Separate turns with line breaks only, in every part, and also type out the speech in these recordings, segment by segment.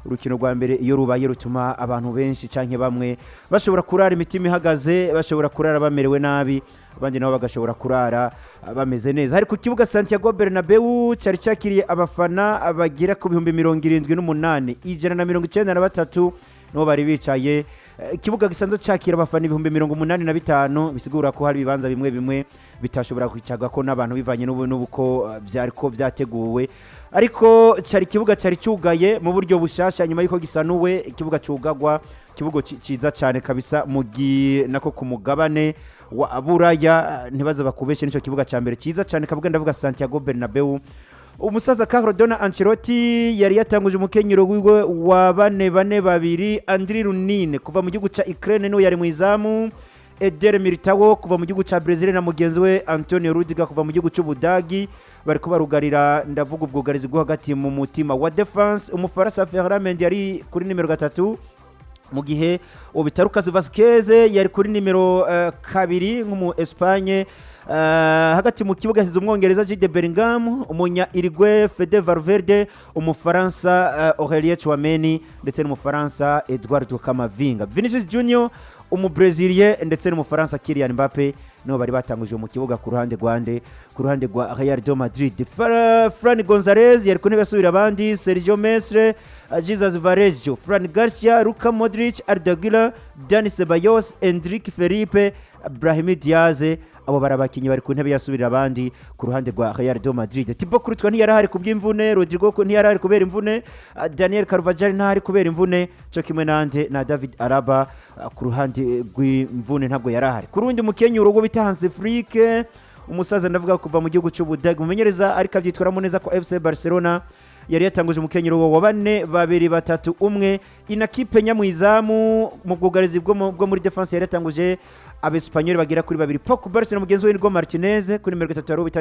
Urukino rwa mbere iyo rubaye rutuma abantu benshi canke bamwe bashobora kurara imitima ihagaze, bashobora kurara bamerewe nabi, abandi nabo bagashobora kurara bameze neza. Hari ku kibuga Santiago Bernabeu cyari cyakiriye abafana bagera ku 78,193, niho bari bicaye. Ikibuga gisanzwe cyakira abafana 85,000, bisigura ko hari ibibanza bimwe bimwe bitashobora kwicarwako n'abantu bivanye n'ubu n'uko byari ko byateguwe, ariko cyari ikibuga cyari cyugaye mu buryo bushasha nyuma y'uko gisanuwe. Ikibuga cyugagwa, ikibuga ciza cyane kabisa mu nako ku mugabane wa Buraya. Ntibaze bakubeshe, nicyo kibuga cya mbere cyiza cyane kavuga, ndavuga Santiago Bernabeu. Umusaza Carlo Dona Ancelotti yari yatanguje umukenyero wiwe wa 4-4-2. Andriy Lunin kuva mu gihugu ca Ukraine niwe yari mu izamu, Eder Militao kuva mu gihugu ca Brazil na mugenzi we Antonio Rudiger kuva mu gihugu c'Ubudagi bariko barugarira, ndavuga ubwugarizi bwo hagati mu mutima wa défense. Umufaransa Ferland Mendy yari kuri nimero 3, mu gihe uwo bita Lucas Vazquez yari kuri nimero 2 nk'umu Espagne. Hagati mu kibuga yasize Umwongereza Jude Bellingham, umunya Uruguay Fede Valverde, umufaransa Aurelien Tchouameni ndetse n'umufaransa Eduardo Camavinga. Vinicius Junior Umubrezilien ndetse n'umufaransa Kylian Mbappe nibo bari batanguje mu kibuga ku ruhande rwande, ku ruhande rwa Real de Madrid. Fran Gonzalez yari ku ntebe asubira abandi, Sergio Mestre, Jesus Vallejo, Fran Garcia, Luka Modric, Arda Güler, Dani Ceballos, Endrick, Felipe, Brahim Diaz, abo bari abakinnyi bari ku ntebe yasubira abandi ku ruhande rwa Real de Madrid. Thibaut Courtois ntiyarahari ku bw'imvune, Rodrigo ntiyarahari kubera imvune, Daniel Carvajal ntahari kubera imvune, cyo kimwe nande na David Alaba, ku ruhande rw'imvune ntabwo yarahari. Ku rundi mukenyuro ubwo bita Hansi Flick, umusaza ndavuga kuva mu gihugu cy'Ubudage, umumenyereza ariko abyitwaramo neza ko FC Barcelona, yari yatanguje umukenyero wa 4-2-3-1. Inaki Penya mu izamu. Mu bwugarizi bwo muri défense yari yatanguje Abesipanyoli bagera kuri babiri, Pau Cubarsi na mugenzi we Inigo Martinez. Kuri nimero 3 yari bita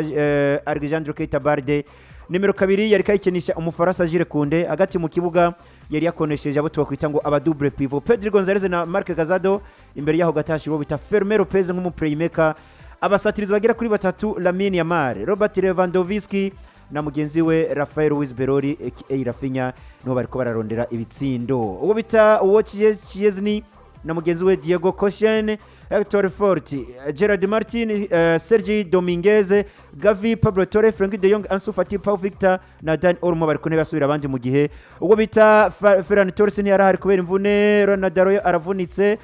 Alejandro Keita Balde, nimero 2 yari kayikinisha umufaransa Jules Kounde. Hagati mu kibuga yari yakonesheje abo twakwita ngo aba double pivot, Pedri Gonzalez na Marc Casado. Imbere yaho gato hashyiriweho bita Fermin Lopez nk'umu playmaker. Abasatirizi bagera kuri batatu, Lamine Yamal, Robert Lewandowski na mugenzi we Rafael Luis Berori aka Rafinha, nibo bariko bararondera ibitsindo. Uwo bita uwo Szczesny na mugenzi we Diego Kochen, Hector Fort, Gerard Martin, Sergi Dominguez, Gavi, Pablo Torre, Frenkie de Jong, Ansu Fati, Pau Victor na Dan Olmo bari ku ntebe basubira abandi, mu gihe uwo bita Ferran Torres ntiyarahari kubera imvune, Ronald Araujo aravunitse,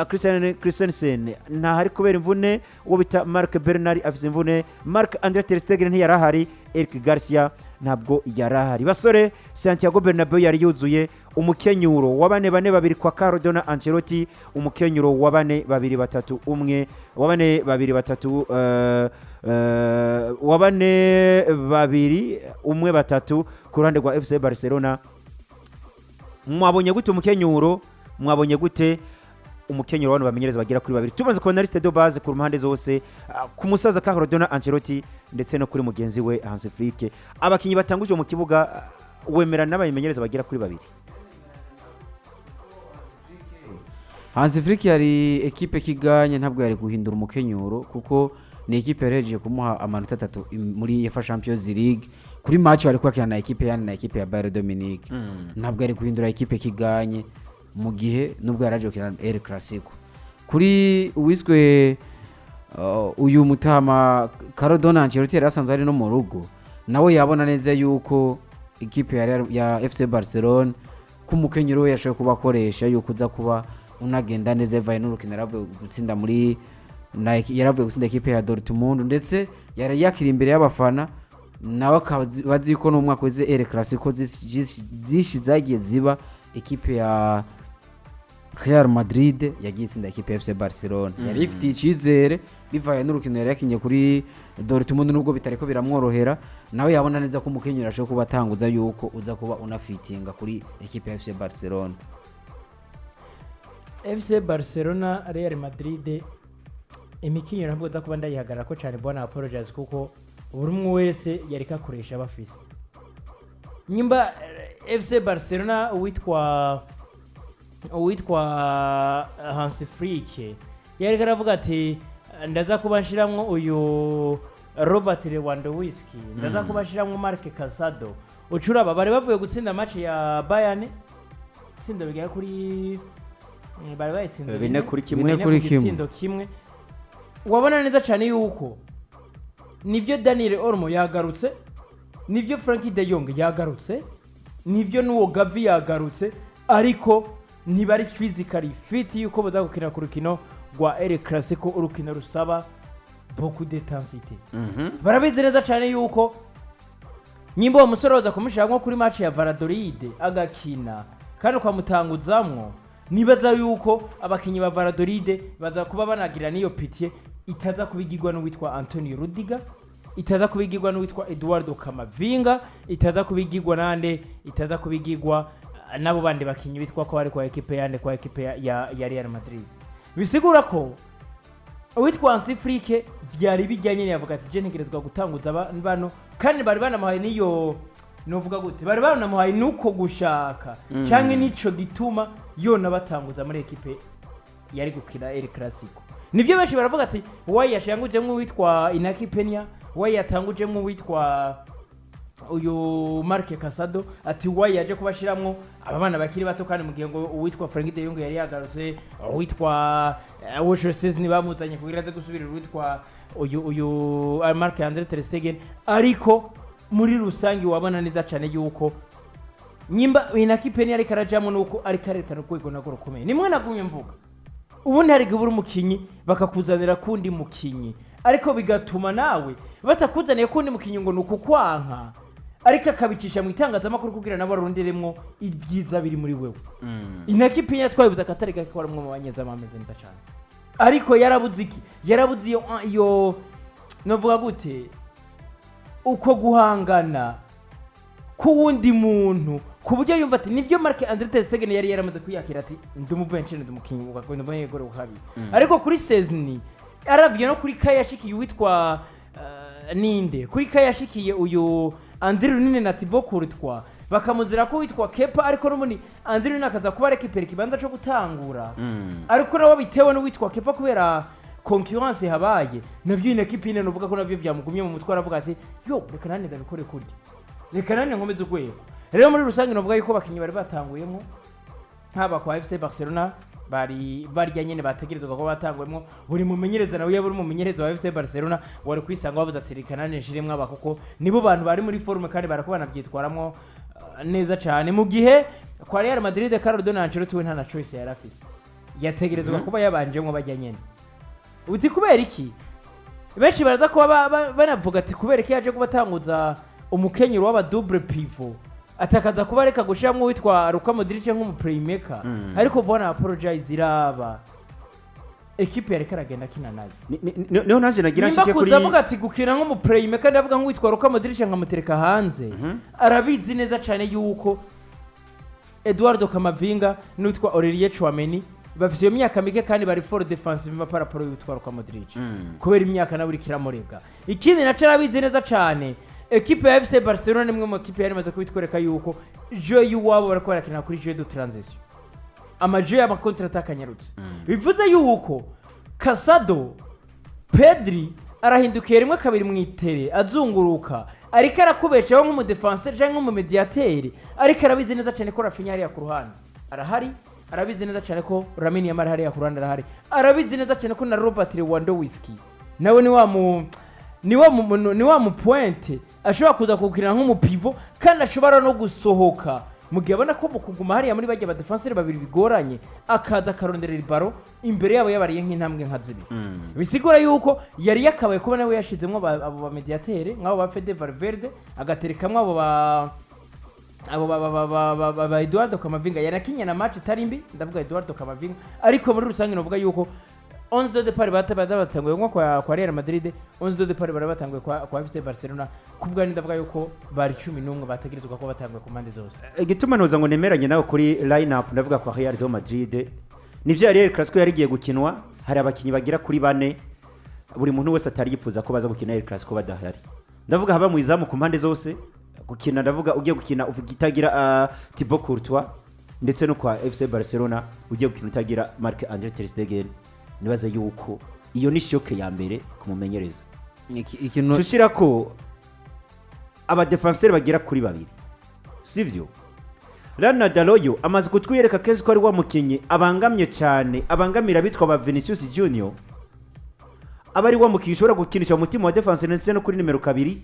Christian Christensen ntahari kubera imvune, uwo bita Marc Bernal afise imvune, Marc Andre ter Stegen ntiyarahari, Eric Garcia ntabwo yarahari. Basore, Santiago Bernabeu yari yuzuye. Umukenyuro wa 4-4-2 kwa Carlo Dona Ancelotti, umukenyuro wa 4-2-3-1, wa 4-2-3, wa 4-2-1-3 ku ruhande rwa FC Barcelona. Mwabonye gute umukenyuro? Mwabonye gute umukenyuro w'abantu bamenyereza bagera kuri babiri? Tumaze kubona liste de base ku mpande zose, ku musaza Carlo Dona Ancelotti ndetse no kuri mugenzi we Hansi Flick, abakinyi batanguje mu kibuga, wemera n'abayimenyereza bagera kuri babiri?
Hansi Flick yari ekipe kiganye, ntabwo yari guhindura umukenyuro kuko ni ekipe yari yagiye kumuha amanota 3 muri UEFA Champions League kuri match bari kwakira na ekipe yani na ekipe ya Bayern Dominique. Ntabwo yari guhindura ekipe kiganye mu gihe nubwo yari aje gukina El Clasico. Kuri uwiswe uyu mutama Carlo Ancelotti yari asanzwe ari no mu rugo, nawe yabona neza yuko ikipe ya FC Barcelona ko umukenyero we yashoboye kuba akoresha yuko uza kuba unagenda neza bivaye n'urukino yaravuye gutsinda muri yaravuye gutsinda ikipe ya Dortmund, ndetse yari yakiri imbere y'abafana, nawe akaba bazi ko n'umwaka weze El Clasico zinshi zagiye ziba ikipe ya Real Madrid yagiye itsinda ikipe ya FC Barcelona. Yari ifitiye icyizere bivaye n'urukino yari yakinye kuri Dortmund, nubwo bitariko biramworohera, nawe yabona neza ko umukenyero ashobora kuba atanguza yuko uza kuba unafitinga kuri ekipe ya FC Barcelona.
FC Barcelona, Real Madrid, imikinyero ntabwo nza kuba ndayihagarara ko cyane, bwana, apologize, kuko buri umwe wese yari kakoresha bafise nyimba FC Barcelona, uwitwa Hansi Flick yari karavuga ati ndaza kuba nshiramwo uyu Robert Lewandowski, ndaza kuba nshiramwo Marc Casado. Ucuraba bari bavuye gutsinda match ya Bayern, itsinda bigera kuri bari bayitsinze
4-1.
Bine kuri
ku
kimwe.
gitsindo kimwe. Wabona neza cyane yuko nibyo Daniel Olmo yagarutse, nibyo Frenkie de Jong yagarutse, nibyo n'uwo Gavi yagarutse, ariko ntibari physically fit yuko baza gukina ku rukino rwa El Clasico, urukino rusaba beaucoup d'intensité. Barabizi neza cyane yuko nyimba uwo musore baza kumushyira nko kuri match ya Valladolid agakina kandi ukamutanguzamwo, nibaza yuko abakinnyi ba Valladolid baza kuba banagira n'iyo pitié itaza kubigirwa n'uwitwa Antonio Rudiger, itaza kubigirwa n'uwitwa Eduardo Camavinga, itaza kubigirwa nande, itaza kubigirwa n'abo bandi bakinnyi bitwa ko bari kwa ekipe yande, kwa ekipe ya Real Madrid. Bisigura ko uwitwa Hansi Flick byari bijyanye, yavuga ati je ntegerezwa gutanguza bano, kandi bari banamuhaye n'iyo, novuga gute, bari banamuhaye nuko gushaka canke nico gituma yona batanguza muri ekipe yari gukina El Clasico. Nivyo benshi baravuga ati wayi yashangujemwo uwitwa Inaki Penya, wayi yatangujemwo uwitwa uyu Marc Casado, ati wayi yaje kubashiramwo aba bana bakiri bato, kandi mu gihe ngo uwitwa Frenkie de Jong yari yagarutse, uwitwa Wojciech Szczesny bamuzanye kugira aze gusubirira uwitwa uyu Marc Andre ter Stegen. Ariko muri rusange wabona neza cyane yuko nyimba Inaki Penya ariko arajamwo nuko ariko arerekana urwego narwo rukomeye. Nimwe nagumye mvuga, ubundi hari igihe ubura umukinyi bakakuzanira kundi mukinyi, ariko bigatuma nawe batakuzaniye kundi mukinyi ngo ni ukukwanka, ariko akabicisha mu itangazamakuru kugira nabo aronderemwo ibyiza biri muri wewe. Inaki Penya twabibuze akatari gake ko ari umwe mu banyezamu ameze neza cyane, ariko yarabuze iki? Yarabuze iyo novuga gute, uko guhangana k'uwundi muntu, ku buryo yumva ati nibyo Marc Andre ter Stegen yari yaramaze kwiyakira, ati ndi umubenshi, ndi umukinyi ndi umunyegoro kabiri. Ariko kuri Szczesny aravye no kuri kaya yashikiye uwitwa ninde, kuri kaya yashikiye uyu André Lunin na Thibaut Courtois, bakamuzira ko witwa Kepa, ariko n'ubundi André Lunin akaza kuba récupéra ikibanza co gutangura, ariko nawe bitewe n'uwitwa Kepa kubera concurrence habaye, navyo ine ekipe ine nuvuga ko navyo byamugumye mu mutwe, aravuga ati yo reka nanjye ndabikore kurya, reka nanjye nkomeze urwego. Rero muri rusange novuga yuko abakinnyi bari batanguyemo haba kwa FC Barcelona bari barya nyene bategerezwa kuba batangwemo. Buri mumenyereza nawe, yaba uri umumenyereza wa FC Barcelona, wari kwisanga wabuze ati reka nanjye nshiremwo aba, kuko nibo bantu bari muri forme kandi barako banabyitwaramwo neza cyane. Mu gihe kwa Real Madrid, Carlo Ancelotti we nta na choice yari afise, yategerezwa kuba yabanjemwo bajya nyene. Uti kubera iki? Benshi baraza kuba banavuga ati kubera iki yaje kuba atanguza umukenyero w'aba double pivot, atakaza kuba areka gushiramwo uwitwa Luka Modric nk'umu playmaker? Ariko bona apologize, iraba ekipe yariko aragenda akina nayo.
Niho naje nagira
Nimba
nshike kuri
kuza avuga ati gukina nk'umu playmaker, ndavuga nk'uwitwa Luka Modric nkamutereka hanze, arabizi neza cyane yuko Eduardo Camavinga n'uwitwa Aurelien Tchouameni bafise iyo myaka mike kandi bari fort défensivement par rapport y'uwitwa Luka Modric, kubera imyaka nawe iriko iramurega. Ikindi naco arabizi neza cyane, ekipe ya FC Barcelona ni imwe mu ekipe yari imaze kubitwereka yuko jeu y'iwabo bariko barakina kuri jeu de transition, ama jeu y'ama contre attaque anyarutse. Bivuze yuko Casado, Pedri arahindukiye rimwe kabiri mu itere azunguruka, ariko arakubeshaho nk'umu défenseur cyangwa nk'umu médiateur, ariko arabizi neza cyane ko Raphinha hariya ku ruhande arahari, arabizi neza cyane ko Lamine Yamal hariya ku ruhande arahari, arabizi neza cyane ko na Robert Lewandowski nawe ni wa mu pointe ashobora kuza kuwukina nk'umu pivot, kandi ashobora no gusohoka mu gihe abona ko mu kuguma hariya muri bajya ba défenseur babiri bigoranye, akaza akaronderera ibaro imbere yabo yabariye nk'intambwe nka zibiri. Bisigura yuko yari yakabaye kuba nawe yashizemo abo ba médiateur nk'abo ba Fede Valverde, agaterekamwo abo ba Eduardo Camavinga yanakinye na match itari mbi, ndavuga Eduardo Camavinga. Ariko muri rusange novuga yuko 11 de départ bata batanguye nko kwa Real Madrid, 11 de départ bari batanguye kwa FC Barcelona, kubwa ndavuga yuko bari 11 bategerezwa ko batanguye ku mpande zose.
Igituma noza ngo nemeranye nawe kuri line up, ndavuga kwa Real de Madrid, nivyo yari El Clasico yari igiye gukinwa, hari abakinyi bagira kuri bane buri muntu wese atari yifuza ko baza gukina El Clasico badahari. Ndavuga haba mu izamu, ku mpande zose gukina, ndavuga ugiye gukina uvuga itagira Thibaut Courtois, ndetse no kwa FC Barcelona ugiye gukina utagira Marc Andre ter Stegen. Nibaza yuko iyo ni choc ya mbere kumumenyereza.
Ikintu
Tushira ko aba défenseur bagera kuri babiri. Sivyo? Ronald Araujo amaze kutwiyereka kenshi ko ari wa mukinnyi abangamye cyane, abangamira abitwa ba Vinicius Junior, aba ari wa mukinnyi ushobora gukinisha mu mutima wa defense ndetse no kuri nimero 2,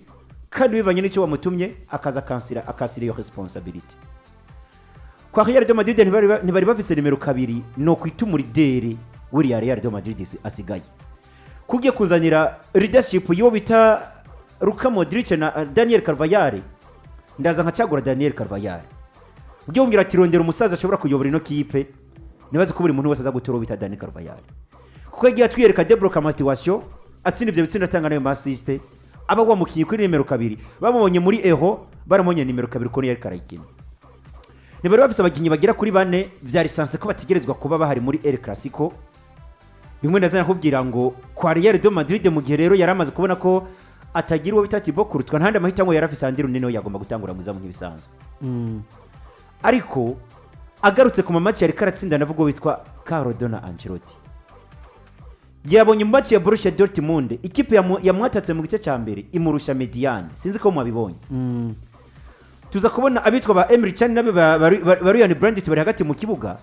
kandi bivanye n'icyo wamutumye akaza akansira, akasira iyo responsabilité. Kwa Real de Madrid ntibari bafise nimero 2, no kwita umu leader w'iriya Real de Madrid asigaye kugiye kuzanira leadership y'uwo bita Luka Modric na Daniel Carvajal. Ndaza nkacagura Daniel Carvajal. Ujye wumvira ati rondera umusaza ashobora kuyobora ino kipe, nibaze ko buri muntu wese aza gutora uwo bita Daniel Carvajal, kuko yagiye atwiyereka débloque ama situation, atsinda ibyo bitsinda, atanga n'ayo ma assist, aba wa mukinnyi kuri nimero 2. Bamubonye muri Euro, baramubonye nimero 2 ukuntu yari karayikina. Ntibari bafise abakinnyi bagera kuri bane vyari censé ko bategerezwa kuba bahari muri El Clasico. Bimwe ndaza nakubwira ngo kwa Real de Madrid, mu gihe rero yari amaze kubona ko atagira uwo bita Thibaut Courtois, ntandi amahitamo yari afise, Andri Lunin yagomba gutangura muzamu nk'ibisanzwe. Ariko agarutse ku ma match yari karatsinda, navuga witwa Carlo Dona Ancelotti yabonye mu match ya Borussia Dortmund, ikipe yamwatatse mu gice cya mbere imurusha médiane, sinzi ko mwabibonye. Tuza kubona abitwa ba Emre Can nabe ba Ryan Brandt bari hagati mu kibuga,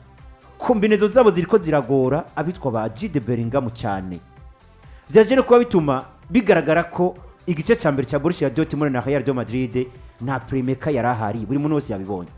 combinaison zabo ziriko ziragora abitwa ba Jude Bellingham cyane. Byaje no kuba bituma bigaragara ko igice cya mbere cya Borussia Dortmund na Real de Madrid nta playmaker yari ahari, buri muntu wese yabibonye.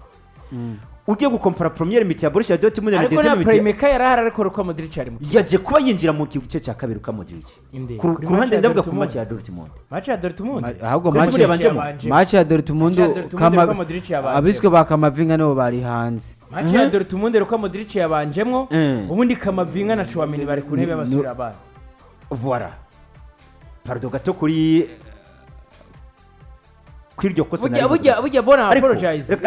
Ugiye gukompara première mi-temps ya Borussia Dortmund na
Ariko
deuxième
na
mi-temps
playmaker yarahari, ariko Luka Modric ari mu
yaje kuba yinjira mu gice cya kabiri Luka Modric.
Inde?
Ku
Kuri
ku ruhande
match ya
ndavuga ku
Dortmund.
match ya Dortmund.
Match ya Dortmund.
Ahubwo
Dortmund
match
yabanjemo.
match ya Dortmund.
Match ya Dortmund, Luka Modric yabanjemo.
Abiswe ba Kamavinga nibo bari hanze.
Match ya Dortmund, Luka Modric yabanjemwo. Ubundi Kamavinga na Tchouameni bari ku ntebe y'abasubira abana.
Voilà, pardon gato kuri iryo kosa
Burya
nari
burya
nkoze.
Burya bona
Ariko,
apologize.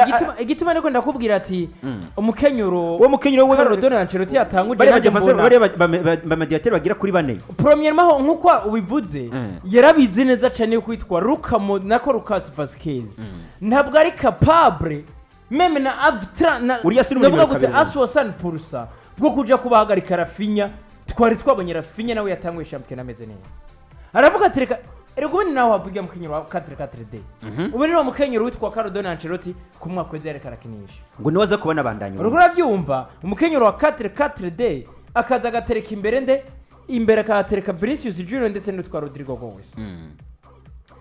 Igituma niko ndakubwira ati umukenyuro
Uwo mukenyuro we
Carlo Donald Ancelotti yatanguje
bariya
nanjye
ba défenseur
mbona
bariya ba médiateur bagera kuri bane.
Premièrement, nkuko ubivuze, yarabizi neza cyane yuko witwa Luka nako Lucas Vazquez ntabwo ari capable même na avtra na
Uriya si
ndavuga
n'umunimero
gute
2.
Aswasan Purusa bwo kuja kubahagarika Raphinha. Twari twabonye Raphinha nawe yatanguye shampiyona ameze neza, aravuga ati reka reka. Ubundi nawe wavuga mukenyero wa 4-4-D, ubu ni mukenyero witwa Carlo Donald Ancelotti ku mwaka weze yareka arakinisha.
Ngo niwe aza kubona abandanya.
Uriko urabyumva, umukenyero wa 4-4-D akaza agatereka imbere nde? Imbere akahatereka Vinicius Junior ndetse n'uwitwa Rodrigo Goes.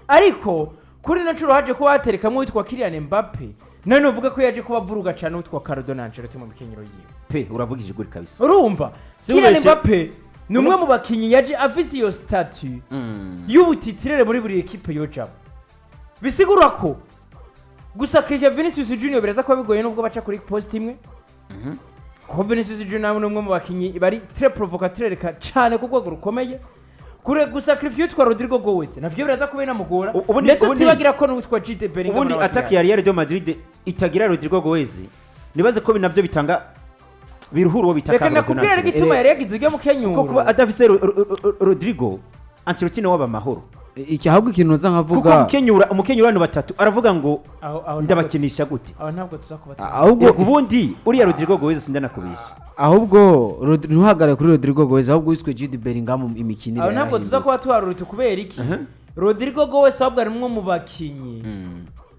Ariko kuri ino nshuro haje kuba haterekamo uwitwa Kylian Mbappe, nawe nuvuga ko yaje kuba avuruga cyane uwitwa Carlo Ancelotti mu mikenyero yiwe.
Pe, uravugije ukuri kabisa.
Urumva,
Si
Kylian
ubeshye.
Mbappe ni umwe mu bakinnyi yaje afise iyo statut y'ubu titulaire muri buri ekipe yojamo, bisigura ko gusa Christian Vinicius Junior biraza kuba bigoye nubwo baca kuri poste imwe, kuko Vinicius Junior nawe ni umwe mu bakinnyi bari très provocateur cyane ku rwego rukomeye. Kure gusa Christian witwa Rodrigo Goes navyo biraza kuba binamugora, ndetse utibagira ko n'uwitwa Jude Bellingham
Ubundi
nawe
attaque ya Real de Madrid itagira Rodrigo Goes, nibaze ko navyo bitanga biruhura uwo bita
Reka
Carlo
ndakubwira rero
Ancelotti.
igituma yari yagize ujya mu
Kuko kuba
kenyuro.
adafise Rodrigo, Ancelotti nawe aba amahoro.
Iki ahubwo ikintu uza
Kuko
nkavuga
umukenyura abantu batatu aravuga ngo
Aho ntabwo
ndabakinisha gute?
Aho ntabwo tuza kuba
Ahubwo
Yego, ubundi uriya Rodrigo Goes sindanakubisha.
Ahubwo ntuhagarare kuri Rodrigo Goes, ahubwo wiswe Jude Bellingham imikinire
Aho ntabwo tuza kuba
yarahindutse.
tuharurutse. Kubera iki? Rodrigo Goes ahubwo ari umwe mu bakinnyi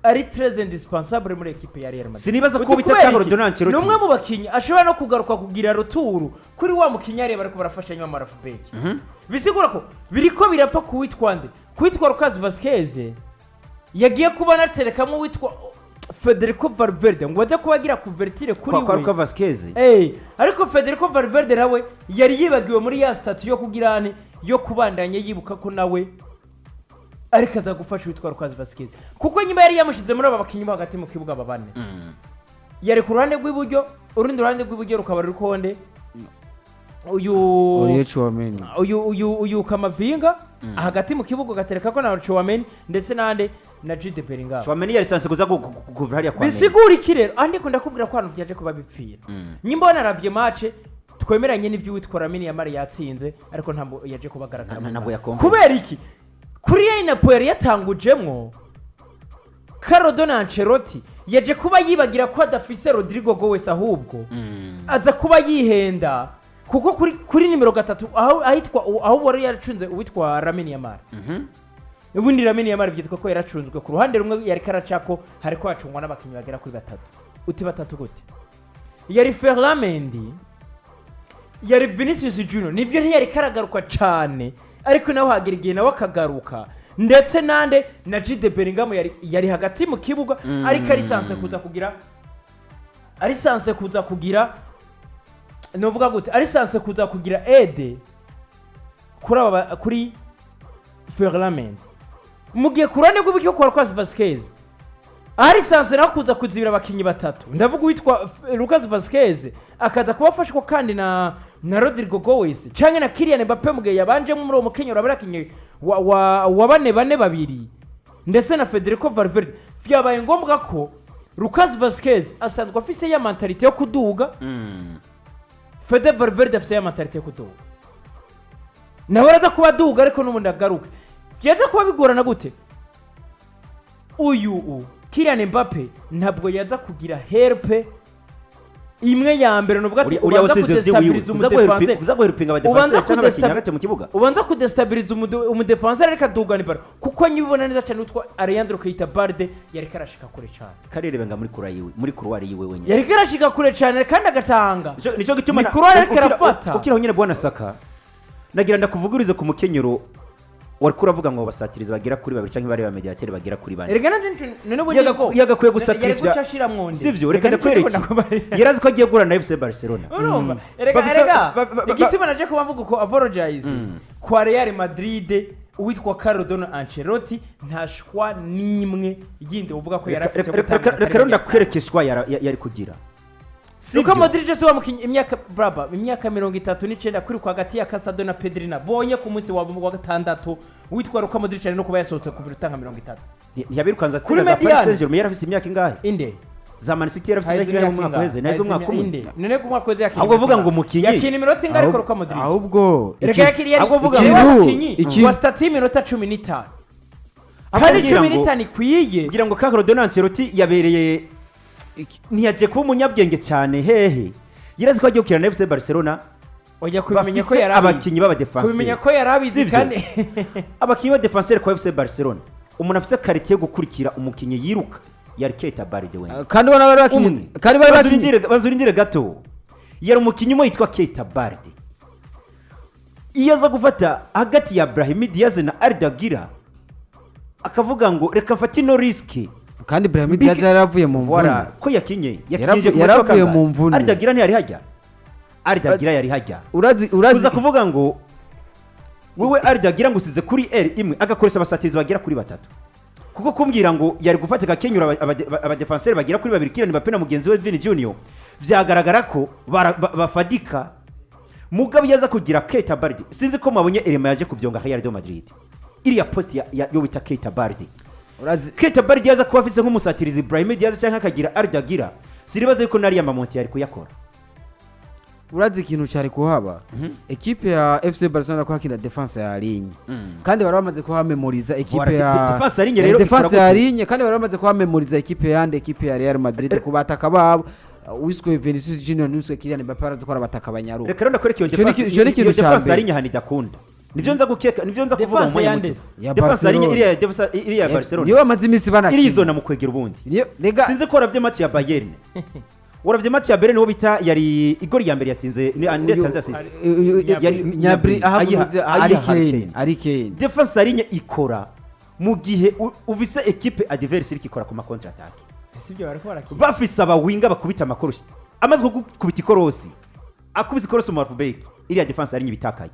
ari très indispensable muri ekipe ya Real Madrid.
Sinibaza ko
Uti
bita
kubera
Carlo
iki?
Donald Ancelotti.
Ni umwe mu bakinnyi ashobora no kugaruka kugira retour kuri wa mukinnyi areba ariko barafashanya wa left-back. Bisigura ko biriko birapfa kuwitwa nde? Kuwitwa Lucas Vazquez yagiye kuba anaterekamo uwitwa Federico Valverde ngo bajye kuba agira couverture kuri
Kwa
we.
Luka Vasquez.
Ariko Federico Valverde nawe yari yibagiwe muri ya statut yo kugira ane yo kubandanya yibuka ko nawe ariko aza gufasha uwitwa Lucas Vazquez, kuko nyuma yari yamushize muri aba bakinnyi bo hagati mu kibuga aba bane, yari ku ruhande rw'iburyo, urundi ruhande rw'iburyo rukaba ruri konde uyu
Aurelien Tchouameni.
Uyu Kamavinga hagati mu kibuga ugatereka ko na Tchouameni ndetse n'ande na Jude Bellingham.
Tchouameni yari censé kuza kuvura hariya kwa Neymar.
Bisigura iki rero? Aha ndiko ndakubwira ko hano byaje kuba bipfira. Nyimba wanaravye match, twemeranye n'ibyo uwitwa Lamine Yamal yatsinze, ariko ntabwo yaje kuba agaragara mu
Ntabwo
match.
yakompense.
Kubera iki? Kuri ya Napoli yari yatangujemwo, Carlo Ancelotti yaje kuba yibagira ko adafise Rodrigo Goes, ahubwo aza kuba yihenda kuko kuri nimero 3 aho ahitwa aho wari yaracunze uwitwa Lamine Yamal. Ubundi Lamine Yamal byitwa ko yaracunzwe ku ruhande rumwe, yari karacako, hariko hacungwa n'abakinnyi bagera kuri batatu. Uti batatu gute? Yari Ferland Mendy, yari Vinicius Junior, nibyo ntiyari karagaruka cane, ariko nawe hagera igihe nawe akagaruka, ndetse nande na Jude Bellingham yari hagati mu kibuga, ariko ari censé kuza kugira, ari censé kuza kugira, novuga gute, ari censé kuza kugira aide kuri aba kuri Ferland Mendy, mu gihe ku ruhande rw'iburyo kwa Lucas Vazquez ari censé nawe kuza kuzibira abakinnyi batatu. Ndavuga uwitwa Lucas Vazquez akaza kuba afashwa kandi na Rodrygo Goes canke na Kylian Mbappe mu gihe yabanjemo muri uwo mukenyero abakinnyi wa bane bane babiri, ndetse na Federico Valverde. Vyabaye ngombwa ko Lucas Vazquez asanzwe afise ya mentalité yo kuduga, Fede Valverde afise ya mentalité yo kuduga, nawe araza kuba aduga, ariko n'ubundi agaruke. Byaza kuba bigorana gute? Uyu Kylian Mbappe ntabwo yaza kugira help imwe ya mbere, nuvuga ati
uriya
ubanza
wose ivyo vyiwiwe
kudestabiliza umudefenseur,
uza guhelpinga
ubanza
abadefenseri cyangwa abakinnyi hagati mu kibuga.
Ubanza kudestabiliza umudefenseur, ariko adugana ibaro, kuko nyibona neza cyane witwa Alejandro Keita Balde yariko arashika kure cyane.
Karerebenga muri kura yiwe, muri couloir yiwe wenyine.
Yariko arashika kure cyane kandi agatanga.
Nico gituma
Ni couloir ariko arafata.
Ukiraho nyine, bwana Saka, nagira ndakuvugurize ku mukenyero wari kuravuga ngo basatirizi bagera kuri babiri cyangwa bari ba médiateur bagera kuri bane.
Erega nanje none ubu
Yagakwiye
yari
gusacrifier.
guca ashiramwo nde?
Sivyo? Reka
Erega nico
ndakwereke.
ndiko.
Yarazi ko agiye guhura na FC Barcelona.
Urumva, erega erega igituma naje kuba mvuga uko, apologize kwa Real Madrid, uwitwa Carlo Dono Ancelotti nta choix n'imwe yindi uvuga ko yari afite yo gutanga.
Reka rero ndakwereke choix yari kugira.
Luka
Sivyo?
Modric se wamukinyi imyaka braba imyaka 39 kuri kwa hagati ya Casado na Pedri nabonye ku munsi wa gatandatu, witwa Luka Modric ari no kuba yasohotse ku minota nka 30.
Ntiyabirukanze
Kuri
atsinda za Paris
médiane.
Saint-Germain, yari afise imyaka ingahe?
Inde?
Za Man City yari afise imyaka ingahe mu mwaka uheze? Naheze umwaka umwe.
Inde? None ku mwaka uheze yakina
Ahubwo vuga ngo
iminota
umukinyi.
yakina iminota ingahe, ariko Luka Modric
Ahubwo
reka yakiriye
ahubwo vuga
yari
ngo-
umukinyi wa statut y'iminota 15
Ahubwo
kandi
ngira
cumi
ngo-
n'itanu ikwiye.
Kugira ngo Carlo Dono Ancelotti yabereye, ntiyagiye kuba umunyabwenge cyane hehe, yarazi ko agiye gukina na FC Barcelona
Oya, kubimenya ko
bafise
yari abizi.
abakinyi b'abadefenseri.
Kubimenya ko yari abizi.
Sivyo?
Kandi
Abakinyi b'abadefenseri kwa FC Barcelona, umuntu afise qualité yo gukurikira umukinyi yiruka yari Keita Balde wenyine.
Kandi ubona bari bakinye
Umwe.
kandi bari bakinye.
Bazurindire gato, yari umukinyi umwe yitwa Keita Balde. Iyo aza gufata hagati ya Brahim Diaz na Arda Güler, akavuga ngo reka mfate ino risque.
Kandi Brahim Diaz yaravuye mu mvune.
Voilà, ko yakinye yakinye ku
Yaravuye
munota wa
mu mvune.
Arda Güler ntiyari hajya, Arda Güler yari hajya.
Urazi
Kuza kuvuga ngo wewe Arda Güler ngo usize kuri aile imwe, agakoresha abasatirizi bagera kuri batatu, kuko kumbwira ngo yari gufata agakenyura abadefenseri bagera kuri babiri, Kylian Mbappe na mugenzi we Vini Junior, vyagaragara ko bafadika. Mugabo yaza kugira Keita Balde, sinzi ko mwabonye elema yaje kuvyonga Real de Madrid, iriya poste yo bita Keita Balde.
Urazi
Keita Balde yaza kuba afise nk'umusatirizi Brahim Diaz cyangwa akagira Arda Güler, siribaza yuko nariya mamonti yari kuyakora.
Urazi ikintu cyari kuhaba, ekipe ya FC Barcelona ko hakina défense ya ligne, kandi bari bamaze kuhamemoriza ekipe
Voilà,
ya
défense ya ligne rero
défense
ikora
ya
gute?
ligne, kandi bari bamaze kuhamemoriza ekipe yande, ekipe ya Real Madrid, ku bataka babo wiswe Vinicius Junior n'wiswe Kylian Mbappe, barazi ko ari abataka banyaruka.
Reka rero ndakwereka iyo
Ico ni
défense
ico ni ikintu
iyo
ca
défense
mbere.
ya ligne ahantu idakunda, nibyo nza gukeka, nibyo nza kuvuga mu
Défense
mwanya
ya
muto.
nde?
Ya
Défense ya ligne.
Barcelona.
Iriya défense, iriya ya Barcelona
Niyo bamaze iminsi banakina.
irizona mu kwegera ubundi.
Niyo rega.
Sinzi ko waravye match ya Bayern, waravye match ya Bayern, uwo bita yari igori ya mbere yatsinze ni ande yatanze assist.
Yari Gnabry ahagurutse
ayiha
ari
Harry
Kane
Kane.
ari Kane.
Défense ya ligne ikora mu gihe uvise équipe adverse iriko ikora ku ma contre attaque.
Sibyo, bariko barakina.
Bafise abawinga bakubita amakorosi, amaze gukubita ikorosi, akubise ikorosi mu half-back, iriya défense ya ligne ibitakaye.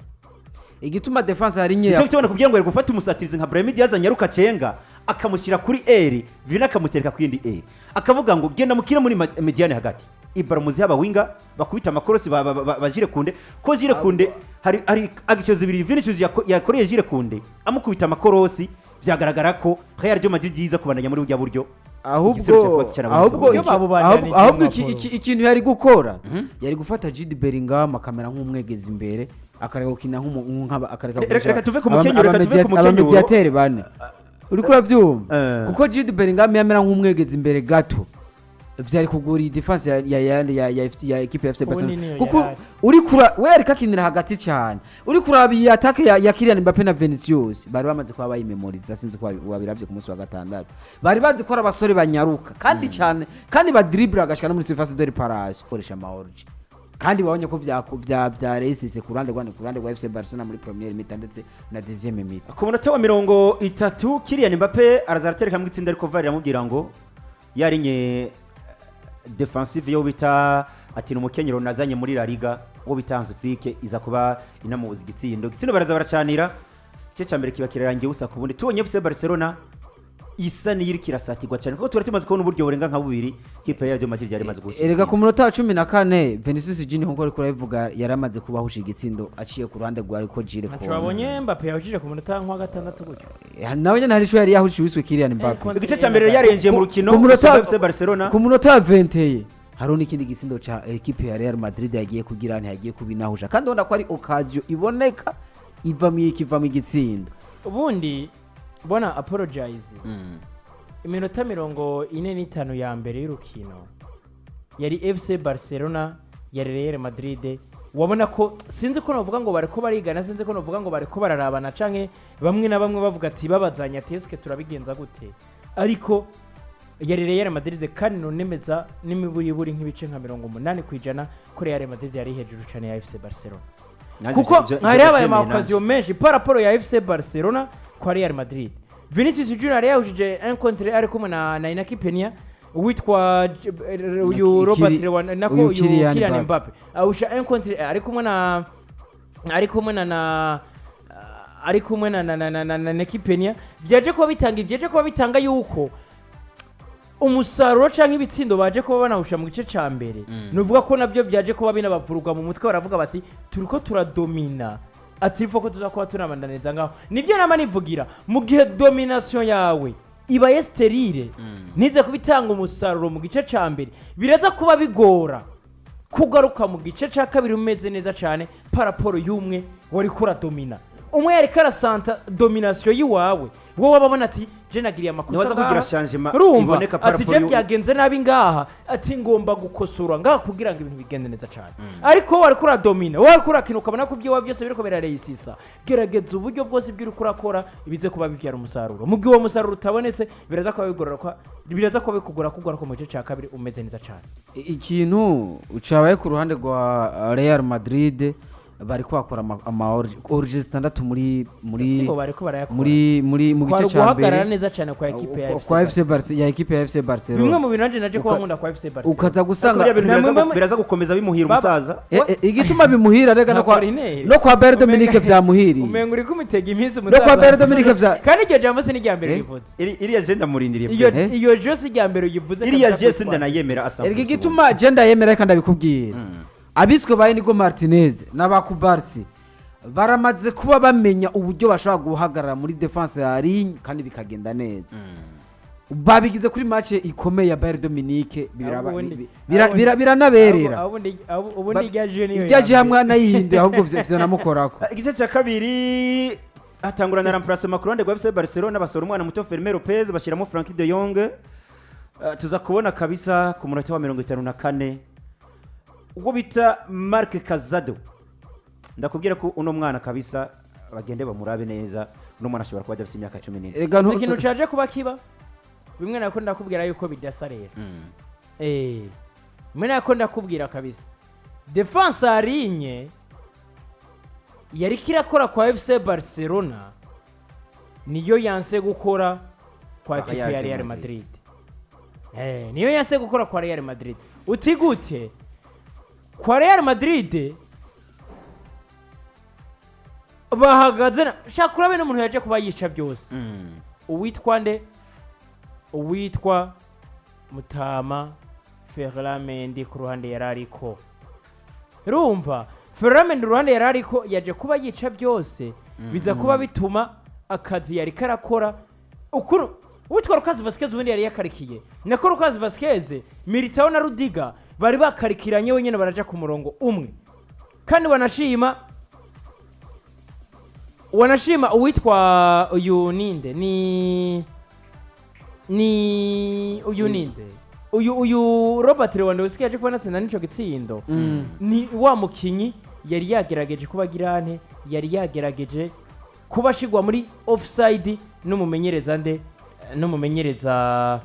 Igituma défense ya ligne
Nicyo gituma nakubwira ngo yari gufata umusatirizi nka Brahim Diaz anyaruka cenga, akamushyira kuri aile, Vini akamutereka ku yindi aile, akavuga ngo genda mukire muri médiane hagati, ibaro muziha abawinga bakubita amakorosi ba Jules Koundé, ko Jules Koundé hari action zibiri Vinicius yakoreye Jules Koundé amukubita amakorosi, byagaragara ko Real de Madrid yiza kubandanya muri burya buryo. Igitsina
Ahubwo
cyakuba cyarabonetse
ahubwo
mu
buryo. Babubandanije
ahubwo
mu Apollo.
ikintu yari gukora, yari gufata Jude Bellingham akamera nk'umwegeza imbere, akareka gukina akareka gukoresha
Reka tuve ku mukenyero, reka tuve ku mukenyero.
Abamediateri bane, uriko uravyumva?
Eh.
Kuko Jude Bellingham yamera nk'umwegeza imbere gato. Vyari kugura iyi defense ya equipe ya FC
Ubundi
Barcelona,
niyo
kuko
yarari.
uri kura we ariko akinira hagati cyane, uri kuraba iyi attaque ya Kylian Mbappe na Vinicius, bari bamaze kuba bayimemoriza. Sinzi ko wabiravye ku munsi wa gatandatu, bari bazi ko ari abasore banyaruka kandi cyane, kandi badribble agashika no muri surface de réparation, koresha ama hors-jeu. Kandi babonye ko vya réussisse ku ruhande rwa FC Barcelona muri première mi-temps ndetse na deuxième mi-temps.
Ku munota wa 30, Kylian Mbappe araza aratereka mu itsinda, ariko VAR iramubwira ngo yarinye defensive yo bita ati ni umukenyero nazanye muri La Liga wo bita Hansi Flick, iza kuba inamubuza igitsindo. Baraza baracanira, igice cya mbere kiba kirarangiye ubusa ku bundi. Tubonye FC Barcelona isa n'iyiriko irasatirwa cyane, kuko twari tumaze kubona uburyo burenga nka bubiri kipe ya Real Madrid yari imaze gushika.
Erega ku munota wa 14, Vinicius Junior, nkuko ariko urabivuga, yaramaze kubahusha igitsindo aciye ku ruhande rwa ariko Jire.
Ntaco babonye. Mbappe yahushije ku munota nk'uwa gatandatu gutyo.
Nawe nyene hari ico yari yahushije wiswe Kylian Mbappe.
Igice cya mbere yarengeje mu rukino
Ku munota
gusumba FC Barcelona.
Ku munota wa 21 hariho n'ikindi gitsindo ca ekipe ya Real Madrid yagiye kugira, ntiyagiye kubinahusha, kandi ubona ko ari occasion iboneka iva mu igitsindo.
Ubundi bona apologize, iminota 45 ya mbere y'urukino yari FC Barcelona, yari Real Madrid. Wabona ko, sinzi ko novuga ngo bariko barigana, sinzi ko novuga ngo bariko bararabana, canke bamwe na bamwe bavuga ati babazanya ati eske turabigenza gute? Ariko yari Real Madrid, kandi nonemeza n'imiburiburi nk'ibice nka 80% ko Real Madrid yari hejuru cane ya FC Barcelona, kuko hari habaye ama occasion menshi par rapport ya FC Barcelona kwa Real Madrid. Vinicius Junior yari yahushije un contre ari kumwe na Inaki Pena, uwitwa uyu Robert Lewandowski, nako
uyu
uyu
Kylian
Kylian
Mbappe.
Mbappe ahusha un contre ari kumwe na ari kumwe na Inaki Pena. Byaje kuba bitanga yuko umusaruro canke ibitsindo baje kuba banahusha mu gice ca mbere, nuvuga ko nabyo byaje kuba binabavurugwa mu mutwe, baravuga bati turiko turadomina, ati il faut ko tuza kuba tunabandaniza ngaho. Nibyo nama nivugira, mu gihe domination yawe ibaye stérile, nize kubitanga umusaruro mu gice ca mbere, biraza kuba bigora kugaruka mu gice ca kabiri umeze neza cyane par rapport y'umwe wari kuradomina. Umwe yariko arasanta domination y'iwawe, wowe wababona ati je nagiriye amakosa
Ntiwaza kugira
ngaha."
changement
Urumva
iboneka par
ati
rapport
je byagenze nabi ngaha, ati ngomba gukosora ngaha kugira ngo ibintu bigende neza cyane. Ariko wowe wariko uradomina, wowe wariko urakina, ukabona ko ibyiwawe byose biriko biraréussissa, gerageza uburyo bwose ibyo uriko urakora bize kuba bibyara umusaruro. Mu gihe uwo musaruro utabonetse, biraza kuba bigorora biraza kuba bikugora kugaruka mu gice cya kabiri umeze neza cyane.
Ikintu cabaye ku ruhande rwa Real Madrid, bari kwakora ama hors-jeu zitandatu muri
Sibo bariko barayakora.
muri mu
Kwari
gice ca mbere.
uguhagarara neza cyane kwa ekipe ya
kwa
FC
FC Barcelona, ya ekipe ya FC Barcelona.
Bimwe mu bintu nanje naje kuba nkunda kwa FC Barcelona.
Ukaza gusanga
Biriya bintu
Na
biraza gukomeza bimuhira umusaza.
Igituma bimuhira rega no kwa
Korneri.
no kwa Bayern Dominique vyamuhiriye.
Umenga uri kumutega iminsi.
No kwa Bayern Dominique
Kandi iryo jambo si n'irya mbere rivuze.
Iriya je ndamurindiriye.
Iyo
Pe.
iyo jeu si irya mbere uyivuze
Iriya
kabisa
je
kwitwara.
sindanayemera asa.
Erega igituma je ndayemera, reka ndabikubwira, abiswe ba Inigo Martinez n'aba Cubarsi baramaze kuba bamenya uburyo bashobora guhagarara muri défense ya ligne kandi bikagenda neza. Babigize kuri match ikomeye ya Bayern Dominique, biranaberera.
Ubundi irya jeu niyo
Irya
ya
jeu hamwe
mbere.
anayihinduye, ahubwo vyo namukorako.
Igice cya kabiri hatangura na remplacement ku ruhande rwa FC Barcelona, basora umwana muto Fermin Lopez, bashyiramo Frenkie de Jong. Tuza kubona kabisa ku munota wa 54 ubwo bita Marc Casado. Ndakubwira ko uno mwana kabisa bagende bamurabe neza, uno mwana ashobora kuba adafite imyaka 14.
Erega
Uzi ikintu caje kuba kiba, bimwe nako ndakubwira yuko bidasa rero. Bimwe nako ndakubwira kabisa, défense à ligne yariko irakora kwa FC Barcelona niyo yanse gukora kwa
Kwa
ekipe ya
Real
Real
Madrid.
Madrid. Niyo yanse gukora kwa Real Madrid. Uti gute? Kwa Real Madrid bahagaze shaka urabe n'umuntu yaje kuba yica byose, uwitwa nde? Uwitwa Mutama Ferland Mendy ku ruhande yari ariko, urumva Ferland Mendy uruhande yari ariko yaje kuba yica byose, biza kuba bituma akazi yari karakora ukuru uwitwa Lucas Vazquez ubundi yari yakarikiye, nako Lucas Vazquez, Militao na Rudiger bari bakarikiranye wenyine, baraja ku murongo umwe. Kandi wanashima uwitwa uyu ninde, ni uyu ninde? Uyu Robert Lewandowski yaje kuba anatsinda n'ico gitsindo, ni wa mukinyi yari yagerageje kuba girane, yari yagerageje kuba ashigwa muri offside n'umumenyereza nde, n'umumenyereza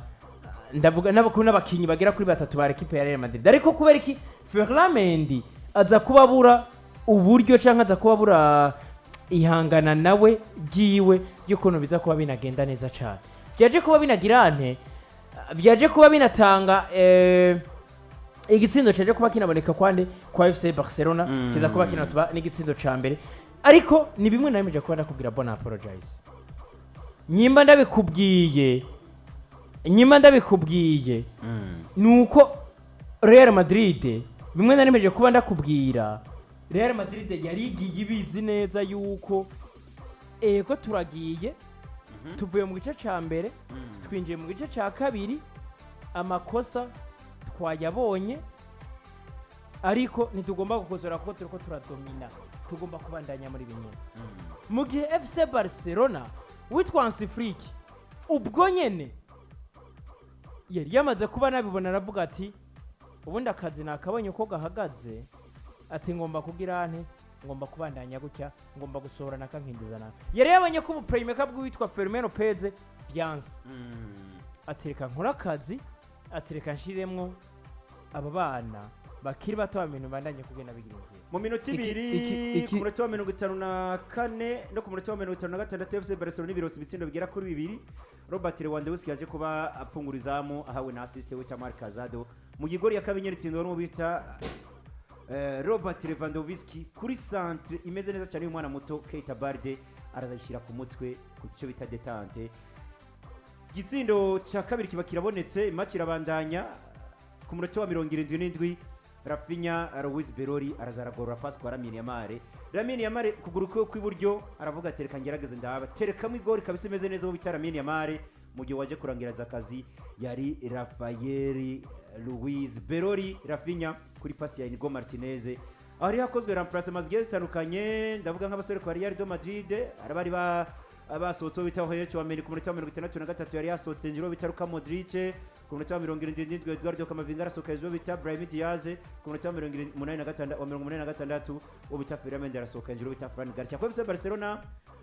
ndavuga n'abakinyi bagera kuri batatu ba ekipe ya Real Madrid. Ariko kubera iki Ferland Mendy aza kuba abura uburyo canke aza kuba abura ihangana nawe ryiwe ry'ukuntu biza kuba binagenda neza cane, byaje kuba binagirante, byaje kuba binatanga igitsindo caje kuba kinaboneka kwande kwa FC Barcelona, kiza kuba kinatuba n'igitsindo ca mbere. Ariko ni bimwe nayemeje kuba ndakubwira, bona apologize, nyimba ndabikubwiye nuko Real Madrid, bimwe naremeje kuba ndakubwira, Real Madrid yari igiye ibizi neza yuko ego turagiye, tuvuye mu gice ca mbere, twinjiye mu gice ca kabiri, amakosa twayabonye, ariko ntitugomba gukosora kuko turiko turadomina, tugomba kubandanya muri bimwe. Mu gihe FC Barcelona witwa Hansi Flick ubwo nyene yari yamaze kuba nabibona, aravuga ati ubundi akazi nakabonye uko gahagaze, ati ngomba kugira nte, ngomba kubandanya gutya, ngomba gusohora nakankindiza naka. Yari yabonye ko ubuplaymaker bw'uwitwa Fermin Lopez byanse, atereka nkore akazi, atereka nshiremwo aba bana bakiri bato ba bintu bandanye kugenda bigira inzira.
Mu minota 2, ku munota wa 54 no ku munota wa 56, FC Barcelona ibironse ibitsindo bigera kuri bibiri. Robert Lewandowski yaje kuba apfungura izamu ahawe na assist wita Marc Casado, mu gigori ya kabiri itsindwa n'uwo bita Robert Lewandowski kuri centre imeze neza cyane y'umwana muto Keita Balde, arazayishyira ku mutwe ku cyo bita détente. Igitsindo cya kabiri kiba kirabonetse, match irabandanya. Ku munota wa 77, Raphinha Luis Berori araza aragorora pass kwa Lamine Yamal. Lamine Yamal kuguru kwe kw'iburyo aravuga ati reka ngerageze ndaba terekamo igori kabisa imeze neza uwo bita Lamine Yamal. Mu gihe waje kurangiriza akazi yari Rafael Luis Berori. Raphinha kuri pasi ya Inigo Martinez, aho hari hakozwe remplacement zigiye zitandukanye, ndavuga nk'abasore kwa Real de Madrid arabari ba basohotse, uwo bita Aurelien Tchouameni ku munota wa 63 yari yasohotse, njiro bita Luka Modric ku munota wa 77, Eduardo Camavinga arasohoka, hejuru bita Brahim Diaz ku munota wa 86, wa 86 uwo bita Ferland Mendy arasohoka, hejuru bita Fran Garcia. Kwa FC Barcelona,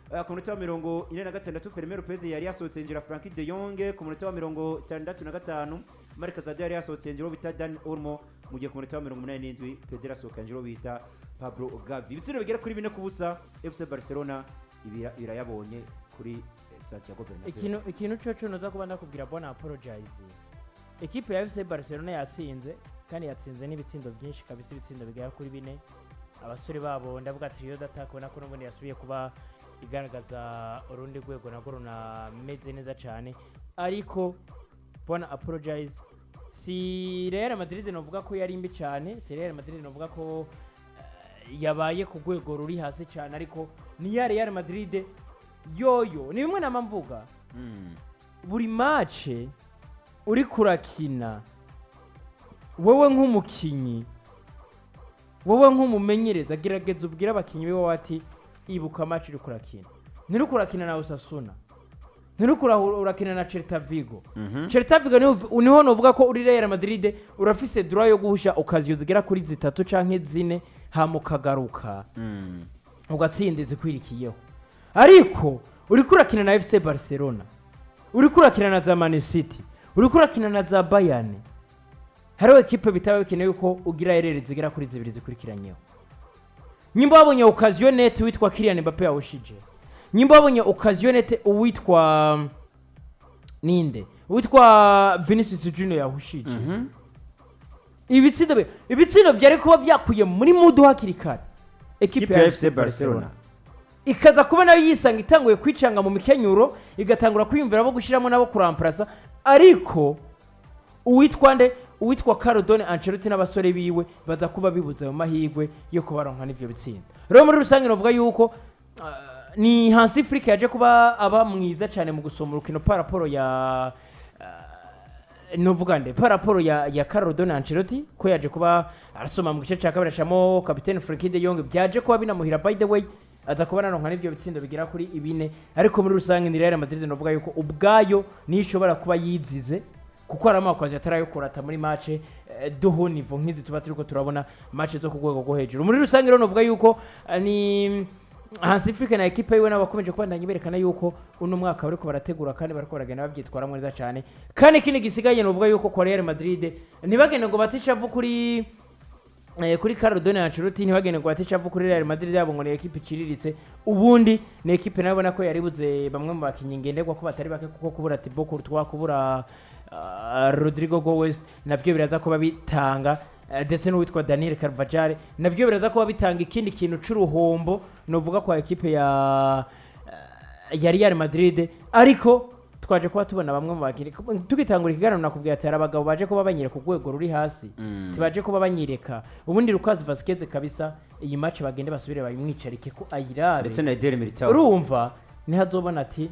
ku munota wa 46 Fermin Lopez yari yasohotse, yinjira Frenkie de Jong. Ku munota wa 65 Marc Casado yari yasohotse, yinjira uwo bita Dani Olmo. Mu gihe ku munota wa 87 Pedro asohoka, yinjira uwo bita Pablo Gavi. Ibitsindo bigera kuri 4-0, FC Barcelona irayabonye kuri Santiago Bernabeu.
Ikintu cyo noza kuba ndakubwira, bona apologize, ekipe ya FC Barcelona yatsinze kandi yatsinze n'ibitsindo byinshi kabisa, ibitsindo bigera kuri bine. Abasore babo, ndavuga trio d'attaque, ubona ko n'ubundi yasubiye kuba igaragaza urundi rwego narwo runameze neza cyane. Ariko bona apologize, si Real Madrid novuga ko yari mbi cyane, si Real Madrid novuga ko yabaye ku rwego ruri hasi cyane, ariko ni ya Real Madrid yoyo ni bimwe nama mvuga. Buri match uri kurakina, wowe nk'umukinyi, wowe nk'umumenyereza, gerageza ubwire abakinyi biwe ati ibuka match uri kurakina, nturi kurakina na Osasuna, nturi urakina na Celta Vigo. Celta Vigo niho novuga ko uri Real Madrid urafise droit yo guhusha occasion zigera kuri zitatu canke zine, hama ukagaruka ugatsinda izikwirikiyeho. Ariko uriko urakina na FC Barcelona, uriko urakina na za Man City, uriko urakina na za Bayern, hariho ekipe bitaba bikenewe ko ugira erreur zigera kuri zibiri zikurikiranyeho. Nyimba wabonye occasion nette witwa Kylian Mbappe yawushije, nyimba wabonye occasion nette uwitwa ninde, uwitwa Vinicius Junior yahushije, ibitsindo byari kuba byakuye muri mudu hakiri kare ekipe
Ikipe ya FC Barcelona
ikaza kuba nayo yisanga itanguye kwicanga mu mikenyuro, igatangura kwiyumvira abo gushyiramo nabo kuramparasa. Ariko uwitwa nde, uwitwa Carlo Ancelotti n'abasore biwe baza kuba bibuze ayo mahirwe yo kubaronka n'ivyo bitsinda. Rero muri rusange novuga yuko ni Hansi Flick yaje kuba aba mwiza cyane mu gusoma urukino par rapport ya novuga nde, par rapport ya Carlo Ancelotti, ko yaje kuba arasoma mu gice cya kabiri ashamo kapitene Frenkie de Jong, byaje kuba binamuhira. By the way, aza kuba naronka n'ivyo bitsindo bigera kuri ibine. Ariko muri rusange ni Real Madrid novuga yuko ubwayo niyo ishobora kuba yizize. Kuko hari amakozi atarayokurata muri match de haut niveau nk'izi tuba turiko turabona, match zo ku rwego rwo hejuru. Muri rusange rero novuga yuko ni Hansi Flick na ekipe yiwe nabo bakomeje kubandanya berekana yuko uno mwaka bariko barategura kandi bariko baragenda babyitwaramo neza cyane. Kandi ikindi gisigaye, novuga yuko kwa Real Madrid ntibagende ngo bate ishavu kuri Carlo Ancelotti, ntibagende ngo bate ishavu kuri Real Madrid yabo ngo ni ekipe iciriritse. Ubundi ni ekipe nayo ubona ko yaribuze bamwe mu bakinnyi ngenderwa ko batari bake, kuko kubura Thibaut Courtois, kubura Rodrigo Goes, navyo biraza kuba bitanga ndetse n'uwitwa Daniel Carvajal, navyo biraza kuba bitanga ikindi kintu c'uruhombo novuga kwa ekipe ya Real Madrid. Ariko twaje kuba tubona bamwe mu bakinnyi, tugitangura ikiganiro nakubwiye ati hari abagabo baje kuba banyereka urwego ruri hasi, tibaje kuba banyereka. Ubundi Lucas Vazquez kabisa, iyi match bagende basubire bayimwicarike ko ayirabe,
ndetse na Eder Militao.
Urumva ntihazobona ati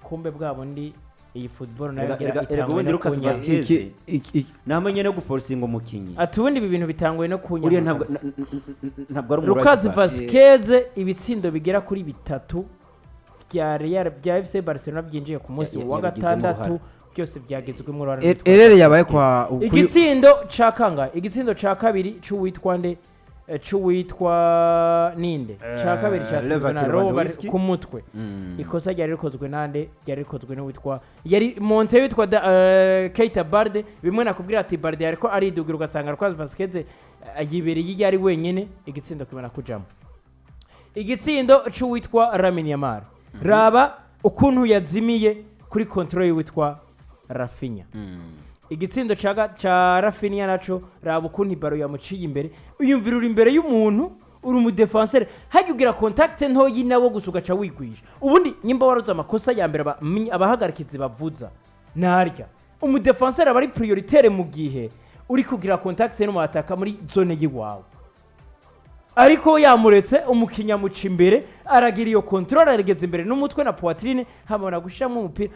kumbe bwa bundi iyi football nayo igira
Erega
itangwe
ubundi
no
Lucas
kunyama.
Vazquez namenye no guforcinga umukinyi.
Ati ubundi ibi bintu bitanguye no kunyama
Uriya ntabwo
kabisa.
ntabwo ari
Lucas
umu right back.
Vazquez, ibitsindo bigera kuri bitatu bya Real, bya FC Barcelona byinjiye ku munsi wa
Yabigizemo
gatandatu,
uruhare.
byose byagizwemo uruhare n'uwitwa
Erreur yabaye kwa kuri-
Igitsindo ca kangahe? Igitsindo ca kabiri c'uwitwa nde? C'uwitwa ninde? Ca kabiri catsinzwe
Lewandowski.
na Robert ku mutwe. Ikosa ryari rikozwe nande? Ryari rikozwe n'uwitwa, yari monte witwa Keita Balde. Bimwe nakubwira ati Balde yariko aridugira, ugasanga Lucas Vazquez yibereye iyo ari wenyene, igitsindo kibona kujamo. Igitsindo c'uwitwa Lamine Yamal, raba ukuntu yazimiye kuri contrôle y'uwitwa Raphinha. Igitsindo ca Raphinha naco, raba ukuntu ibaro yamuciye imbere. Uyumvira uri imbere y'umuntu, uri umudefenseur, hajya ugira contact ntoyi nawo gusa ugaca wigwisha. Ubundi nyimba waroze amakosa ya mbere abahagarikizi bavuza narya, umudefenseur aba ari prioritaire mu gihe uri kugira contact n'umuataka muri zone y'iwawe. Ariko yamuretse, umukinnyi amuca imbere, aragira iyo contrôle, arageza imbere n'umutwe na poitrine, habona gushiramo umupira.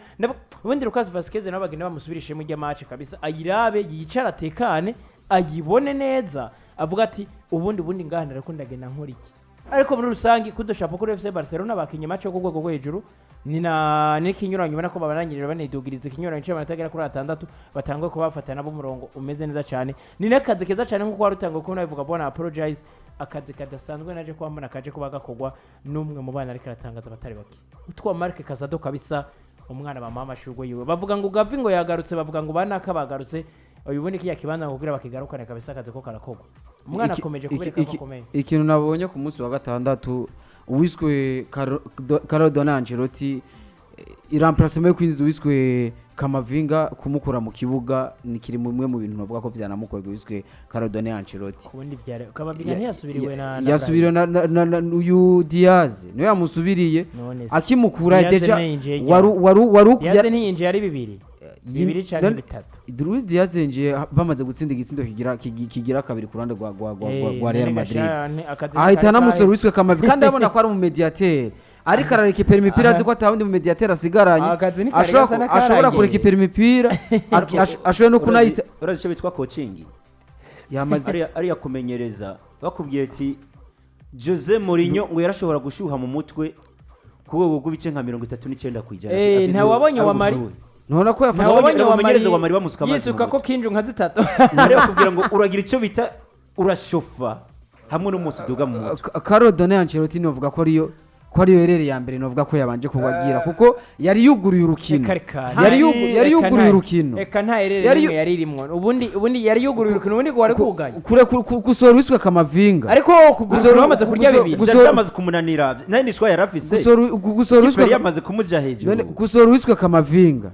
Ubundi Lucas Vazquez nabo bagenda bamusubirishemo ijya match kabisa, ayirabe, yicare atekane, ayibone neza, avuga ati ubundi ngaha nariko ndagenda nkora iki? Ariko muri rusange kudushapo kuri FC Barcelona, bakinye match yo ku rwego rwo hejuru, ni na n'ikinyuranyo ubona ko babarangirira banidugiriza ikinyuranyo cy'amanota agera kuri 6, batanguye kuba bafata nabo umurongo umeze neza cyane. Ni n'akazi keza cyane nk'uko wari utanguye kubona bivuga, bona apologize, akazi kadasanzwe naje kuba mbona kaje kuba gakorwa n'umwe mu bana ariko aratangaza abatari bake, utwa Marc Casado kabisa. Umwana bamuha amashurwe yiwe, bavuga ngo Gavi ngo yagarutse, bavuga ngo banaka bagarutse, uyu ubundi kiya kibanza ngo kugira bakigarukane kabisa, akazi ko karakorwa. Umwana akomeje kubereka ko akomeye.
Ikintu nabonye ku munsi wa gatandatu, uwiswe Carlo Don Ancelotti, iremplacement yo kwinjiza uwiswe Kamavinga, kumukura mu kibuga, ni kiri mumwe mu bintu navuga ko vyanamukwega uwiswe Carlo Don Ancelotti.
Ubundi byari Kamavinga ntiyasubiriwe na
Yasubiriwe na uyu Diaz, niwe yamusubiriye.
None se.
Akimukura
Diaz
déjà
ntiyinjiye ryari?
waru
Diaz ntiyinjiye ari bibiri bibiri canke bitatu?
Luis Diaz yinjiye bamaze gutsinda igitsindo kigira kabiri ku ruhande rwa Real
None
Madrid.
Gashane, akazi
Ahita
kari
anamusora
kahe?
wiswe Kamavi, kandi abona ko ari umumediateri, ariko ararekipera imipira, azi ko atawundi mumediateri asigaranye.
Akazi ni kare
Ashobora
gasa
ashobora
n'akarangiye.
kurekipera imipira, ashoboye no kunayita.
Urazi icyo bitwa coaching?
Yamaze
Ariya kumenyereza, bakubwiye ati Jose Mourinho ngo yarashobora gushyuha mu mutwe ku rwego rw'ibice nka 39%.
Ntawabonye
Ari
wa Mari?
ubushuhe.
Ntubona ko yafashe
Ntawabonye wa
Umumenyereza
Mari
wa Mali bamusuka amazi mu
yisuka ko
mutwe.
kinju nka zitatu?
Ariya bakubwira ngo uragira icyo bita urashofa hamwe n'umunsi uduga mu mutwe.
Carlo Don Ancelotti novuga ko ariyo erreur ya mbere novuga ko yabanje kubagira, kuko yari yuguruye urukino.
Reka reka.
Yari
Reka
yuguruye urukino.
Reka, nta erreur
Yari
n'imwe yari irimwo. Ubundi yari yuguruye urukino, ubundi ngo wari kugaye.
Kure gusohora uwiswe Kamavinga.
Ariko kugura bamaze kurya bibiri.
Byari byamaze kumunanira, nayo nishwa yari afise.
Gusohora
Ikipe
uwiswe
yari yamaze kumuja hejuru.
None gusohora uwiswe Kamavinga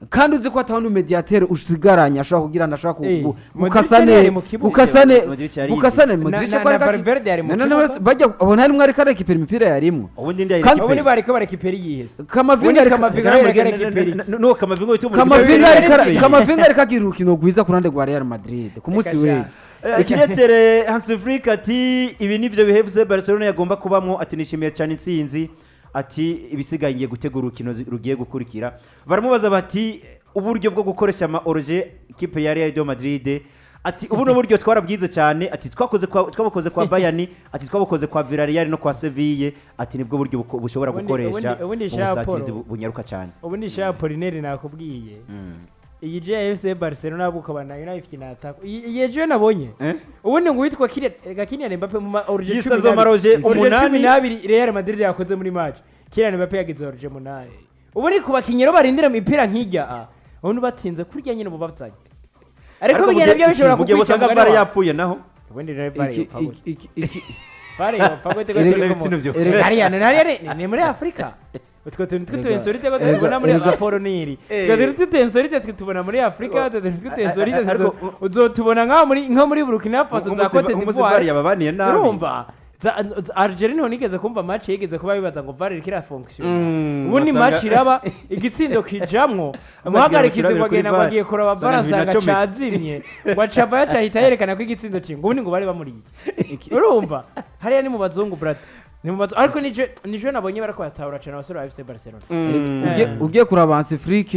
kandi uzi ko atawundi mediateri usigaranye ashobora kugira ngo ashobora
Modric
gukasa
yari mu kibuga.
gukasa
Modric yari
gukasa
yinjiye.
Modric
Na
ko ariko
Valverde yari mu
None
kibuga.
bajya abona harimwo ariko arekipera imipira yarimwo.
Ubundi ndi
Kandi
Ubundi bariko barekipera iyihese.
Kamavinga
Ubundi
ariko
Kamavinga yariko arekipera.
N'uwo Kamavinga witwa
Kamavinga ariko
Kamavinga.
Kamavinga ariko agira urukino rwiza ku ruhande rwa Real Madrid ku munsi
Reka
w'ejo.
Kiyetere Hansi Flick ati ibi nibyo bihe FC Barcelona yagomba kubamwo, ati nishimiye cyane intsinzi, ati ibisigaye ngiye gutegura urukino rugiye gukurikira. Baramubaza bati uburyo bwo gukoresha ama hors-jeu ikipe ya Real de Madrid, ati ubu ni uburyo twarabwize cyane, ati twakoze kwa twabukoze kwa Bayern, ati twabukoze kwa Villarreal no kwa Seville, ati nibwo buryo bushobora gukoresha
Ubundi
mu
sha
busatirizi
Paul.
bunyaruka cyane.
Ubundi sha Apollinaire nakubwiye. Iyi je ya FC Barcelona ahubwo ukaba nayo nayo ifite inatako. Iyi ejo nabonye.
Eh?
Ubundi ngo witwa Kylian, erega Kylian Mbappe mu ma hors-jeu
Yisaze ama hors-jeu 8.
12 Real Madrid yakoze muri match. Kylian Mbappe yagize hors-jeu 8. Ubundi ku bakinyi rero barindira imipira nk'ijya a. Ubundi batinze kurya nyine bubavanye. Ariko bigenda byo bishobora
mu gihe
kukwica
usanga
mugani
VAR
wawe.
yapfuye naho.
Ubundi rero VAR yopfa gute? VAR yopfa gute ko turi
Ibitsina
ku
vyo.
hariya hariya ni muri Afurika. Utwo tuntu tw'utu insolite ko tubona muri raporo niri. Utwo tuntu tw'utu insolite twe tubona muri Afurika, utwo tuntu tw'utu insolite uzotubona nka muri nko muri Burkina Faso za Cote
Nk'umunsi VAR
d'Ivoire.
yababaniye nabi.
Urumva Algeria niho nigeze kumva match yigeze kuba bibaza ngo VAR iriko irafonction. Ubundi match iraba, igitsindo kijamwo, umuhagarikizi ngo agenda ngo agiye kuraba
Usanga
VAR, asanga
binacometse.
cazimye, ngo acava yacahita yerekana ko igitsindo cinga, ubundi ngo bari bamuriye. Urumva hariya ni mu bazungu, brother, ni mu bazungu, ariko nije nabonye barako batahura cyane abasore ba FC Barcelona.
Ugiye kuraba Hansi Flick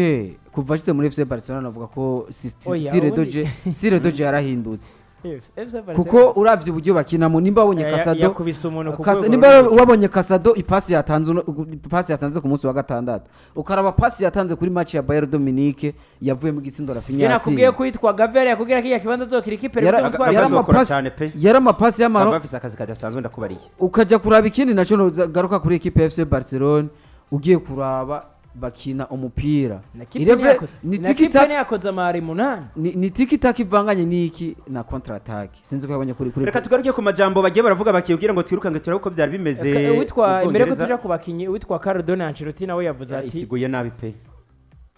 kuva ashyize muri FC Barcelona, navuga ko
Oya,
style
ubundi-
de jeu, style de jeu yarahindutse.
FC Barcelona
Kuko uravye uburyo bakinamo, nimba wabonye Casado
yakubise umuntu ku rwego
nimba
ruri hejuru.
wabonye Casado, ipasi yatanze ipasi yatanze ku munsi wa gatandatu, ukaraba pasi yatanze kuri match ya Bayern Dominique yavuye mu gitsindo Rafinha
Iyo nakubwiye
yatsinze.
ko witwa Gavi yakubwira ko iya kibanza azokira ikipe
Gavi
Yari
azokora
amapasi
cyane pe.
yari amapasi y'amaro.
Baba bafise akazi kadasanzwe, ndakubariye.
Ukajya kuraba ikindi nacyo, garuka kuri ekipe ya FC Barcelona, ugiye kuraba bakina umupira ni
na
tiki
kipe
taka
ntiyakoze amahari 8.
Ni tiki taka ivanganye n'iki na contre attaque, sinzi ko yabonye kuri
Reka tugaruke ku majambo bagiye baravuga bakibwira ngo twirukange turabe uko byari bimeze
Witwa
mu
imbere ko
Bwongereza.
tuja ku bakinyi, witwa Carlo Ancelotti nawe yavuze ati
Isiguye nabi pe.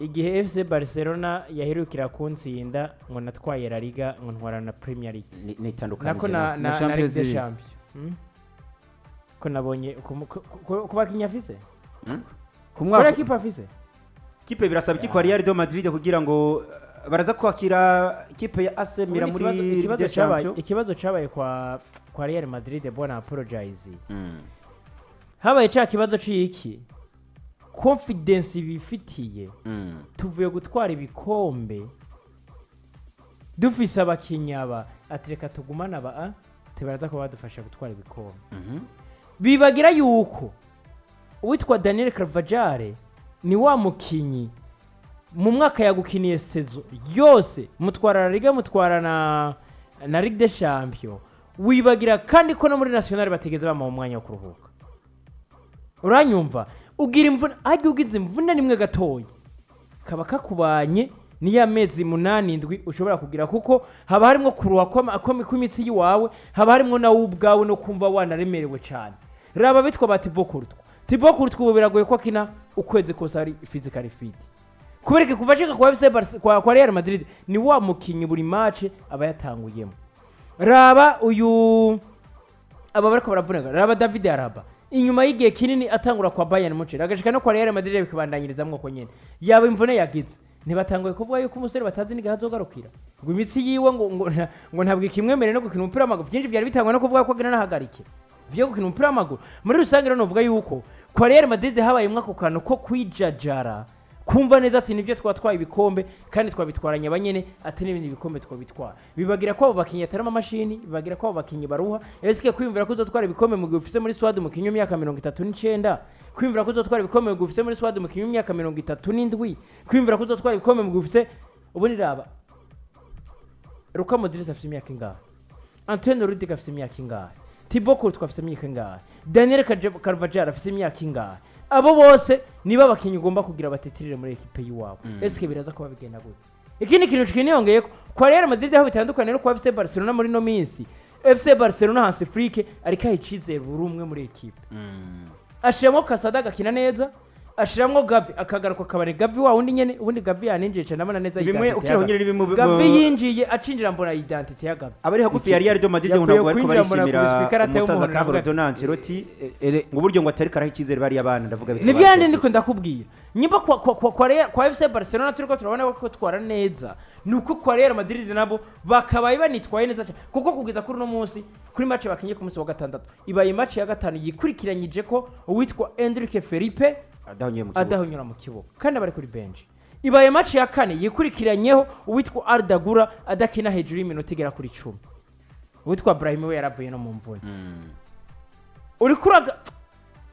Igihe FC Barcelona yaherukira kuntsinda, ngo natwaye La Liga, ngo ntwara na Premier League.
Nitandukanije
Nako na
na
na
Champions
Ligue des
League.
Champions. Ko nabonye ku bakinyi afise,
ku
kuri
mwaka
ekipe afise.
Kipe birasaba iki kwa Real de Madrid kugira ngo baraza kwakira ikipe ya AC Milan
Ubundi
muri
ikibazo
Ligue des
cabaye
Champions?
Ikibazo cabaye kwa Real Madrid, bona apologize, habaye ca kibazo c'iki confidence bifitiye. Tuvuye gutwara ibikombe dufise abakinyi aba, ati reka tugumane aba, a tibaraza ko badufasha gutwara ibikombe. Bibagira yuko uwitwa Daniel Carvajal ni wa mukinyi mu mwaka yagukiniye saison yose, mutwara La Liga, mutwara na Ligue des Champions. Wibagira kandi ko no muri National batigeze bamuha umwanya wo kuruhuka. Uranyumva, ugira imvune, hajya ugize imvune nimwe gatoya kaba kakubanye niya mezi 8 7 ushobora kugira, kuko haba harimo kuruha kw'imitsi y'iwawe, haba harimo nawe ubwawe no kumva wanaremerewe cyane. Raba bitwa ba Thibaut Courtois. Thibaut Courtois ubu biragoye ko akina ukwezi kose ari physically fit, kubera kuva ashika kwa FC kwa Real Madrid ni wa mukinyi buri match aba yatanguyemo. Raba uyu, aba bariko baravunaga, raba David Alaba, inyuma y'igihe kinini atangura kwa Bayern Munich agashika no kwa Real Madrid bikibandanyirizamwo ko nyene yaba imvune yagize, ntibatanguye kuvuga yuko umusore batazi n'igihe azogarukira, ngo imitsi yiwe ngo ntabwo ikimwemerera no gukina umupira w'amaguru. Byinshi byari bitangwa no kuvuga ko agira n'ahagarike byo gukina umupira w'amaguru. Muri rusange rero novuga yuko kwa Real Madrid habayemwo ako kantu ko kwijajara, kumva neza ati nibyo twatwaye ibikombe kandi twabitwaranye abanyene, ati n'ibindi bikombe twabitwara. Bibagira ko abo bakinyi atari amamashini, bibagira ko abo bakinyi baruha. Eske kwiyumvira ko uzotwara ibikombe mu gihe ufise muri squad umukinyi w'imyaka 39, kwiyumvira ko uzotwara ibikombe mu gihe ufise muri squad umukinyi w'imyaka 37, kwiyumvira ko uzotwara ibikombe mu gihe ufise, ubundi raba Luka Modric afise imyaka ingahe, Antonio Rudiger afise imyaka ingahe, Thibaut Courtois afise imyaka ingahe, Daniel Carvajal afise imyaka ingahe? Abo bose nibo abakinyi ugomba kugira batetirire muri ekipe y'iwabo. Eske biraza kuba bigenda gute? Ikindi kintu kiniyongeyeko kwa Real Madrid aho bitandukanye no kwa FC Barcelona muri no minsi, FC Barcelona Hansi Flick ariko aha icizere buri umwe muri ekipe. Ashiramo Casado agakina neza, ashiramwo Gavi akagaruka akabari Gavi wa wundi nyene. Ubundi Gavi yaninjiye cyane, abona neza
Bimwe
identity ya
ukiri
Gavi.
nyine ni bimwe
Gavi yinjiye acinjira mbona identity ya Gavi.
Abari hagufi ya Real de Madrid ngo
Yapfuye
ntabwo bariko
kwinjira mbona
barishimira
kubiswa ikarata
umusaza
y'umuhondo,
Carlo
ndavuga
Don Ancelotti,
Ere
ngo uburyo ngo atari karaha icyizere bariya bana, ndavuga
ni byandi ndiko ndakubwira nyimba kwa FC Barcelona turiko turabona ko twara neza, nuko kwa Real Madrid nabo bakabaye banitwaye neza cyane, kuko kugeza kuri uno munsi kuri match bakinye ku munsi wa gatandatu, ibaye match ya gatanu yikurikiranyije ko uwitwa Endrick Felipe
adahonyeye mu kibuga.
Adahonyura mu kibuga kandi abari kuri bench. Ibaye match ya kane yikurikiranyeho uwitwa Arda Güler adakina hejuru y'iminota igera kuri 10. Uwitwa Brahim we yaravuye no mu mvune. Uriko uraga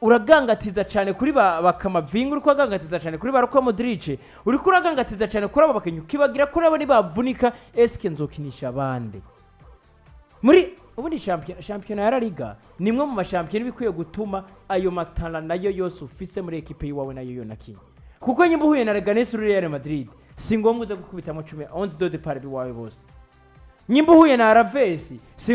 Uragangatiza cyane kuri ba Camavinga, uriko uragangatiza cyane kuri ba Luka Modric, uriko uragangatiza cyane kuri abo bakinnyi, ukibagira kuri abo nibavunika, eske nzokinisha abandi? Muri ubundi shampiyona ya La Liga ni imwe mu mashampiyona iba ikwiye gutuma ayo matara nayo yose ufise muri ekipe y'iwawe nayo yonakinye, kuko nyimba uhuye na Leganes uri Real Madrid, si ngombwa uza gukubitamo 10, 11 de départ biwawe bose. Nyimba uhuye na Alaves, si